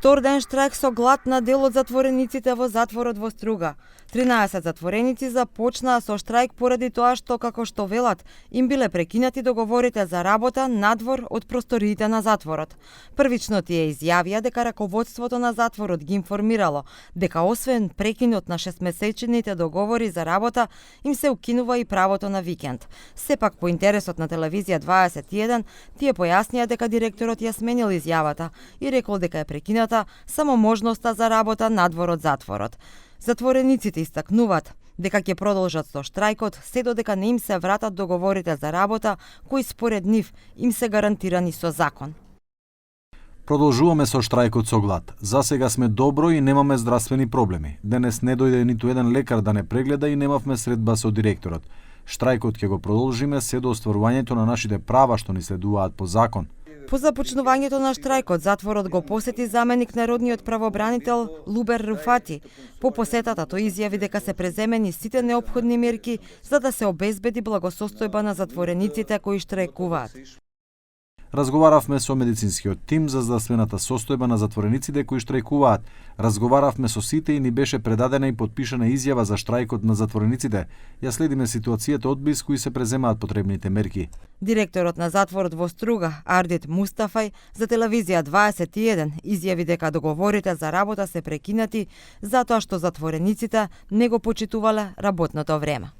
Втор ден штрајк со глад на дел од затворениците во затворот во Струга. 13 затвореници започнаа со штрајк поради тоа што, како што велат, им биле прекинати договорите за работа надвор од просториите на затворот. Првично тие изјавија дека раководството на затворот ги информирало дека освен прекинот на 6-месечните договори за работа, им се укинува и правото на викенд. Сепак по интересот на телевизија 21, тие појаснија дека директорот ја сменил изјавата и рекол дека е прекината само можноста за работа надвор од затворот. Затворениците истакнуваат дека ќе продолжат со штрајкот се додека не им се вратат договорите за работа кои според нив им се гарантирани со закон. Продолжуваме со штрајкот со глад. За сега сме добро и немаме здравствени проблеми. Денес не дојде ниту еден лекар да не прегледа и немавме средба со директорот. Штрајкот ќе го продолжиме се до остварувањето на нашите права што ни следуваат по закон. По започнувањето на штрајкот, затворот го посети заменик народниот правобранител Лубер Руфати. По посетата тој изјави дека се преземени сите неопходни мерки за да се обезбеди благосостојба на затворениците кои штрајкуваат. Разговаравме со медицинскиот тим за здравствената состојба на затворениците кои штрајкуваат. Разговаравме со сите и ни беше предадена и подпишана изјава за штрајкот на затворениците. Ја следиме ситуацијата одблиску и се преземаат потребните мерки. Директорот на затворот во Струга, Ардит Мустафај, за телевизија 21 изјави дека договорите за работа се прекинати затоа што затворениците не го почитувале работното време.